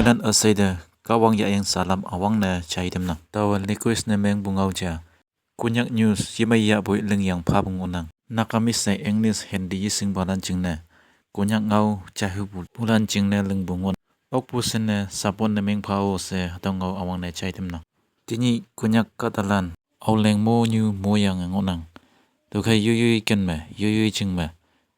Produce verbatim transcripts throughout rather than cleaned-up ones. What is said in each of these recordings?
Lan üsheite Kahwang yahyang salam üwangne jaitamnang. Taowe request ne mengpu ngao ja. Konyak news yemei yahpoi lingyang phapu ngohnang. Nagamese-e English, Hindi yeshingpalan jingne Konyak ngao jaihupu pulan jingne lingpu ngohnang. Okpu shinne support ne meng pha-o she hatüo ngao üwangne jaitamnang. Tenyih Konyak kahtalan Aoleng mo nyu moyange ngohnang. Tüokhei yoiyoi ken me, yoiyoi jing me,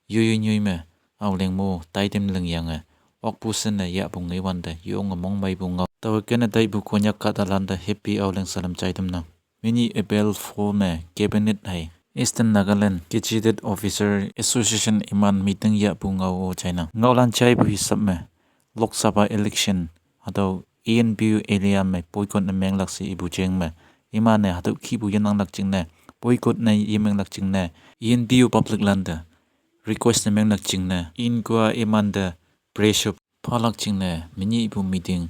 yoiyoi nyoi me, Aoleng mo taitam lingyange okpu shinne yahpu ngaiwante yonge mongmeipu ngao. Taowe kene taipu Konyak kahtalante happy Aoleng salam jaitamnang. Menyih April four me cabinet hei Eastern Nagaland Gazetted Officer Association iman meeting yahpu ngao-o jainang. Ngaolan jaipu hisap me Lok Sabha election hatüo E N P O area me boycott ne menglak she ipu jeng me, iman-e hatüo kihpu yenanglak jingne, boycott ne yemenglak jingne, E N P O public lante request ne menglak jingne, inkoa imante pressure phalak jingne menyihpu meeting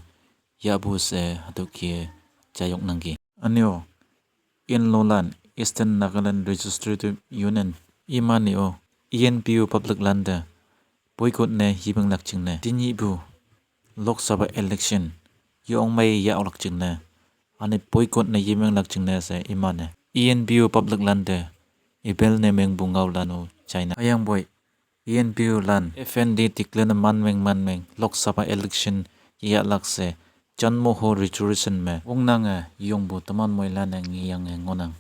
yahpu she hatüo kih-e jaiyoknangki. Üne-o, inlolan Eastern Nagaland Legislative Union iman-e-o E N P O public lante boycott ne yemenglak jingne, tenyihpu Lok Sabha election yongmei yaholak jingne, üne boycott ne yemenglak jingne she iman-e E N P O public lante appeal ne mengpu ngaolan-o jainang. Hüyangpoi E N P O lan F N D declare ne manmeng manmeng Lok Sabha election yahlak she Jan Moho resolution me wongnange yongpu teman moilan-e ngeyange ngohnang.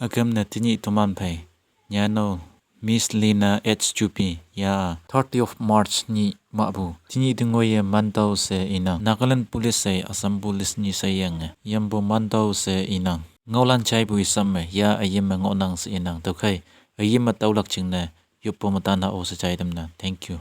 Üküm ne tenyih toman phei nyano Miss Lina H Jupi ya thirty of March nyih mahpu tenyih te ngoiye mantao she inang. Nagaland Police hei Assam Police nyi sheyange yampu mantao she inang. Ngaolan jaipu hisap me ya üyim me ngohnang she inang. Tüokhei üyim me taolak jingne yoppu me tan ha-o she jaitamnang. Thank you.